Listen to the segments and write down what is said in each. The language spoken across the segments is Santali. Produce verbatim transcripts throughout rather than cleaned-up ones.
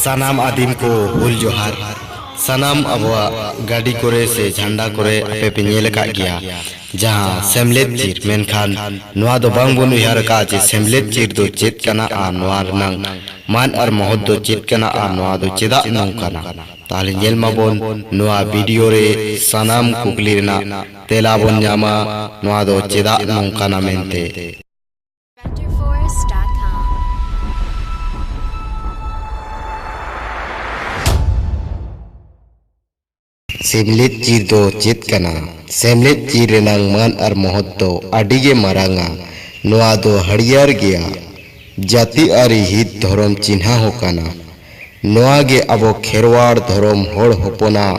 ᱥᱟᱱᱟᱢ ᱟᱹᱫᱤᱢ ᱠᱚ ᱦᱩᱞ ᱡᱚᱦᱟᱨ᱾ ᱥᱟᱱᱟᱢ ᱟᱵᱚᱣᱟᱜ ᱜᱟᱹᱰᱤ ᱠᱚᱨᱮ ᱥᱮ ᱡᱷᱟᱱᱰᱟ ᱠᱚᱨᱮ ᱟᱯᱮ ᱯᱮ ᱧᱮᱞ ᱟᱠᱟᱫ ᱜᱮᱭᱟ ᱡᱟᱦᱟᱸ ᱥᱮᱢᱞᱮᱫ ᱪᱤᱨ, ᱢᱮᱱᱠᱷᱟᱱ ᱱᱚᱣᱟ ᱫᱚ ᱵᱟᱝ ᱵᱚᱱ ᱩᱭᱦᱟᱹᱨ ᱟᱠᱟᱫᱼᱟ ᱡᱮ ᱥᱮᱢᱞᱮᱫ ᱪᱤᱨ ᱫᱚ ᱪᱮᱫ ᱠᱟᱱᱟ ᱟᱨ ᱱᱚᱣᱟ ᱨᱮᱱᱟᱝ ᱢᱟᱱ ᱟᱨ ᱢᱚᱦᱚᱛ ᱫᱚ ᱪᱮᱫ ᱠᱟᱱᱟ ᱟᱨ ᱱᱚᱣᱟ ᱫᱚ ᱪᱮᱫᱟᱜ ᱱᱚᱝᱠᱟᱱᱟ᱾ ᱛᱟᱦᱞᱮ ᱧᱮᱞ ᱢᱟᱵᱚᱱ ᱱᱚᱣᱟ ᱵᱷᱤᱰᱤᱭᱳ ᱨᱮ ᱥᱟᱱᱟᱢ ᱠᱩᱠᱞᱤ ᱨᱮᱱᱟᱜ ᱛᱮᱞᱟ ᱵᱚᱱ ᱧᱟᱢᱟ, ᱱᱚᱣᱟ ᱫᱚ ᱪᱮᱫᱟᱜ ᱱᱚᱝᱠᱟᱱᱟ ᱢᱮᱱᱛᱮ᱾ ᱥᱮᱢᱞᱮᱫ ᱪᱤᱨ ᱫᱚ ᱪᱮᱫ ᱠᱟᱱᱟ? ᱥᱮᱢᱞᱮᱫ ᱪᱤᱨ ᱨᱮᱱᱟᱝ ᱢᱟᱹᱱ ᱟᱨ ᱢᱚᱦᱚᱛ ᱫᱚ ᱟᱹᱰᱤ ᱜᱮ ᱢᱟᱨᱟᱝᱟ᱾ ᱱᱚᱣᱟ ᱫᱚ ᱦᱟᱹᱨᱭᱟᱹᱲ ᱜᱮᱭᱟ᱾ ᱡᱟᱹᱛᱤ ᱟᱹᱨᱤ ᱦᱤᱛ ᱫᱷᱚᱨᱚᱢ ᱪᱤᱱᱦᱟᱹ ᱦᱚᱸ ᱠᱟᱱᱟ᱾ ᱱᱚᱣᱟ ᱜᱮ ᱟᱵᱚ ᱠᱷᱮᱨᱣᱟᱲ ᱫᱷᱚᱨᱚᱢ ᱦᱚᱲ ᱦᱚᱯᱚᱱᱟᱜ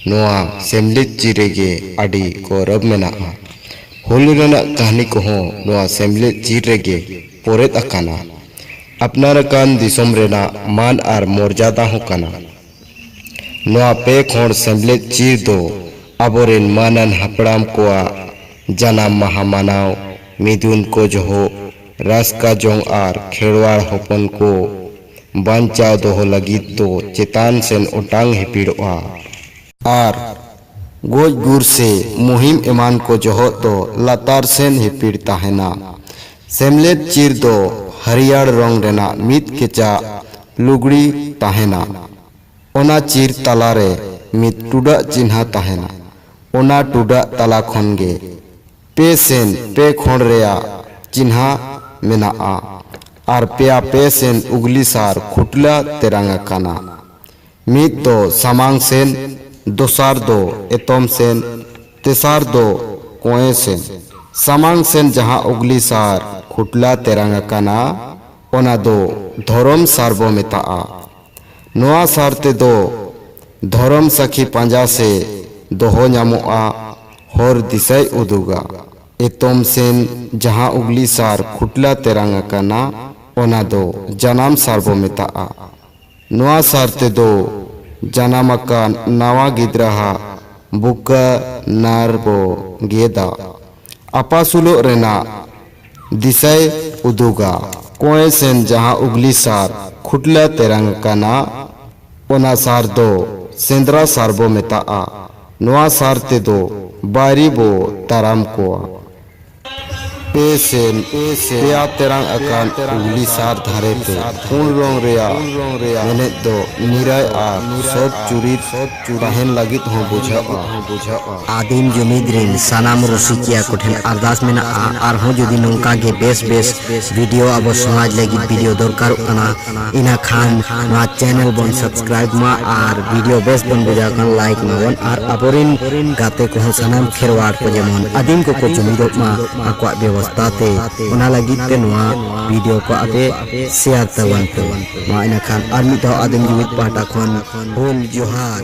ᱱᱚᱣᱟ ᱥᱮᱢᱞᱮᱫ ᱪᱤᱨ ᱨᱮᱜᱮ ᱟᱹᱰᱤ ᱜᱚᱨᱚᱵᱽ ᱢᱮᱱᱟᱜᱼᱟ᱾ ᱦᱩᱞ ᱨᱮᱱᱟᱜ ᱠᱟᱹᱦᱱᱤ ᱠᱚᱦᱚᱸ ᱱᱚᱣᱟ ᱥᱮᱢᱞᱮᱫ ᱪᱤᱨ ᱨᱮᱜᱮ ᱯᱚᱨᱮᱫ ᱟᱠᱟᱱᱟ᱾ ᱟᱯᱱᱟᱨ ᱟᱠᱟᱱ ᱫᱤᱥᱚᱢ ᱨᱮᱱᱟᱜ ᱢᱟᱱ ᱟᱨ ᱢᱚᱨᱡᱟᱫᱟ ᱦᱚᱸ ᱠᱟᱱᱟ᱾ ᱱᱚᱣᱟ ᱯᱮ ᱠᱷᱚᱸᱰ ᱥᱮᱢᱞᱮᱫ ᱪᱤᱨ ᱫᱚ ᱟᱵᱚᱨᱮᱱ ᱢᱟᱹᱱᱟᱱ ᱦᱟᱯᱲᱟᱢ ᱠᱚᱣᱟᱜ ᱡᱟᱱᱟᱢ ᱢᱟᱦᱟ ᱢᱟᱱᱟᱣ, ᱢᱤᱫᱩᱱ ᱠᱚ ᱡᱚᱦᱚᱜ, ᱨᱟᱹᱥᱠᱟᱹ ᱡᱚᱝ ᱟᱨ ᱠᱷᱮᱨᱣᱟᱲ ᱦᱚᱯᱚᱱ ᱠᱚ ᱵᱟᱧᱪᱟᱣ ᱫᱚᱦᱚ ᱞᱟᱹᱜᱤᱫ ᱫᱚ ᱪᱮᱛᱟᱱ ᱥᱮᱱ ᱚᱴᱟᱝ ᱦᱤᱯᱤᱲᱚᱜᱼᱟ᱾ ᱟᱨ ᱜᱚᱡ ᱜᱩᱨ ᱥᱮ ᱢᱩᱦᱤᱢ ᱮᱢᱟᱱ ᱠᱚ ᱡᱚᱦᱚᱜ ᱫᱚ ᱞᱟᱛᱟᱨ ᱥᱮᱱ ᱦᱤᱯᱤᱲ ᱛᱟᱦᱮᱱᱟ᱾ ᱥᱮᱢᱞᱮᱫ ᱪᱤᱨ ᱫᱚ ᱦᱟᱹᱨᱭᱟᱹᱲ ᱨᱚᱝ ᱨᱮᱱᱟᱜ ᱢᱤᱫ ᱠᱮᱪᱟᱜ ᱞᱩᱜᱽᱲᱤ ᱛᱟᱦᱮᱱᱟ᱾ ᱚᱱᱟ ᱪᱤᱨ ᱛᱟᱞᱟᱨᱮ ᱢᱤᱫ ᱴᱩᱰᱟᱹᱜ ᱪᱤᱱᱦᱟᱹ ᱛᱟᱦᱮᱱᱟ᱾ ᱚᱱᱟ ᱴᱩᱰᱟᱹᱜ ᱛᱟᱞᱟ ᱠᱷᱚᱱ ᱜᱮ ᱯᱮ ᱥᱮᱱ ᱯᱮ ᱠᱷᱚᱸᱰ ᱨᱮᱭᱟᱜ ᱪᱤᱱᱦᱟᱹ ᱢᱮᱱᱟᱜᱼᱟ᱾ ᱟᱨ ᱯᱮᱭᱟ ᱯᱮ ᱥᱮᱱ ᱩᱜᱽᱞᱤ ᱥᱟᱨ ᱠᱷᱩᱴᱞᱟᱹ ᱛᱮᱨᱟᱝ ᱟᱠᱟᱱᱟ᱾ ᱢᱤᱫ ᱫᱚ ᱥᱟᱢᱟᱝ ᱥᱮᱱ, ᱫᱚᱥᱟᱨ ᱫᱚ ᱮᱛᱚᱢ ᱥᱮᱱ, ᱛᱮᱥᱟᱨ ᱫᱚ ᱠᱚᱸᱭᱮ ᱥᱮᱱ᱾ ᱥᱟᱢᱟᱝ ᱥᱮᱱ ᱡᱟᱦᱟᱸ ᱩᱜᱽᱞᱤ ᱥᱟᱨ ᱠᱷᱩᱴᱞᱟᱹ ᱛᱮᱨᱟᱝ ᱟᱠᱟᱱᱟ, ᱚᱱᱟ ᱫᱚ ᱫᱷᱚᱨᱚᱢ ᱥᱟᱨ ᱵᱚ ᱢᱮᱛᱟᱜᱼᱟ᱾ ᱱᱚᱣᱟ ᱥᱟᱨ ᱛᱮᱫᱚ ᱫᱷᱚᱨᱚᱢ ᱥᱟᱹᱠᱷᱤ ᱯᱟᱸᱡᱟ ᱥᱮ ᱫᱚᱦᱚ ᱧᱟᱢᱚᱜᱼᱟ, ᱦᱚᱨ ᱫᱤᱥᱟᱹᱭ ᱩᱫᱩᱜᱟ᱾ ᱮᱛᱚᱢ ᱥᱮᱱ ᱡᱟᱦᱟᱸ ᱩᱜᱽᱞᱤ ᱥᱟᱨ ᱠᱷᱩᱴᱞᱟᱹ ᱛᱮᱨᱟᱝ ᱟᱠᱟᱱᱟ, ᱚᱱᱟ ᱫᱚ ᱡᱟᱱᱟᱢ ᱥᱟᱨ ᱵᱚ ᱢᱮᱛᱟᱜᱼᱟ᱾ ᱱᱚᱣᱟ ᱥᱟᱨ ᱛᱮᱫᱚ ᱡᱟᱱᱟᱢ ᱟᱠᱟᱱ ᱱᱟᱣᱟ ᱜᱤᱫᱽᱨᱟᱹᱣᱟᱜ ᱵᱩᱠᱟᱹ ᱱᱟᱨ ᱵᱚ ᱜᱮᱫᱟ᱾ ᱟᱯᱟᱥᱩᱞᱚᱜ ᱨᱮᱱᱟᱜ ᱫᱤᱥᱟᱹᱭ ᱩᱫᱩᱜᱟ᱾ ᱠᱚᱸᱭᱮ ᱥᱮᱱ ᱡᱟᱦᱟᱸ ᱩᱜᱽᱞᱤ ᱥᱟᱨ ᱠᱷᱩᱴᱞᱟᱹ ᱛᱮᱨᱟᱝ ᱟᱠᱟᱱᱟ᱾ ᱚᱱᱟ ᱥᱟᱨ ᱫᱚ ᱥᱮᱸᱫᱽᱨᱟ ᱥᱟᱨ ᱵᱚ ᱢᱮᱛᱟᱜᱼᱟ᱾ ᱱᱚᱣᱟ ᱥᱟᱨ ᱛᱮᱫᱚ ᱵᱟᱹᱭᱨᱤ ᱵᱚ ᱛᱟᱨᱟᱢ ᱠᱚᱣᱟ᱾ ᱯᱮ ᱥᱮᱱ ᱯᱮᱭᱟ ᱛᱮᱨᱟᱝ ᱟᱠᱟᱱ ᱩᱜᱽᱞᱤ ᱥᱟᱨ ᱫᱷᱟᱨᱮ ᱛᱮ ᱯᱩᱸᱰ ᱨᱚᱝ ᱨᱮᱭᱟᱜ ᱢᱮᱱᱮᱫ ᱫᱚ ᱱᱤᱨᱟᱭ ᱟᱨ ᱥᱚᱛ ᱪᱩᱨᱤᱛ ᱛᱟᱦᱮᱱ ᱞᱟᱹᱜᱤᱫ ᱦᱚᱸ ᱵᱩᱡᱷᱟᱹᱜᱼᱟ᱾ ᱟᱹᱫᱤᱢ ᱡᱩᱢᱤᱫ ᱨᱤᱱ ᱥᱟᱱᱟᱢ ᱨᱩᱥᱤᱠᱤᱭᱟᱹ ᱠᱚᱴᱷᱮᱱ ᱟᱨᱫᱟᱥ ᱢᱮᱱᱟᱜᱼᱟ, ᱟᱨᱦᱚᱸ ᱡᱩᱫᱤ ᱱᱚᱝᱠᱟ ᱜᱮ ᱵᱮᱥ ᱵᱮᱥ ᱵᱷᱤᱰᱤᱭᱳ ᱟᱵᱚ ᱥᱚᱢᱟᱡᱽ ᱞᱟᱹᱜᱤᱫ ᱵᱷᱤᱰᱤᱭᱳ ᱫᱚᱨᱠᱟᱨᱚᱜ ᱠᱟᱱᱟ, ᱤᱱᱟᱹ ᱠᱷᱟᱱ ᱱᱚᱣᱟ ᱪᱮᱱᱮᱞ ᱵᱚᱱ ᱥᱟᱵᱥᱠᱨᱟᱭᱤᱵ ᱢᱟ ᱟᱨ ᱵᱷᱤᱰᱤᱭᱳ ᱵᱮᱥ ᱵᱚᱱ ᱵᱩᱡᱷᱟᱹᱣ ᱠᱷᱟᱱ ᱞᱟᱭᱤᱠ ᱢᱟᱵᱚᱱ, ᱟᱨ ᱟᱵᱚᱨᱤᱱ ᱜᱟᱛᱮ ᱠᱚᱦᱚᱸ ᱥᱟᱱᱟᱢ ᱠᱷᱮᱨᱣᱟᱲ ᱠᱚ ᱡᱮᱢᱚᱱ ᱟᱹᱫᱤᱢ ᱠᱚᱠᱚ ᱡᱩᱢᱤᱫᱚᱜ ᱢᱟ, ᱟᱠᱚᱣᱟᱜ ᱵᱮᱵᱚᱥᱛᱷᱟ ᱛᱮ᱾ ᱚᱱᱟ ᱞᱟᱹᱜᱤᱫ ᱛᱮ ᱱᱚᱣᱟ ᱵᱷᱤᱰᱤᱭᱳ ᱠᱚ ᱟᱯᱮ ᱥᱮᱭᱟᱨ ᱛᱟᱵᱚᱱ ᱯᱮ᱾ ᱢᱟ ᱤᱱᱟᱹ ᱠᱷᱟᱱ ᱟᱨ ᱢᱤᱫ ᱫᱷᱟᱣ ᱟᱹᱫᱤᱢ ᱡᱩᱢᱤᱫ ᱯᱟᱦᱴᱟ ᱠᱷᱚᱱ ᱦᱩᱞ ᱡᱚᱦᱟᱨ᱾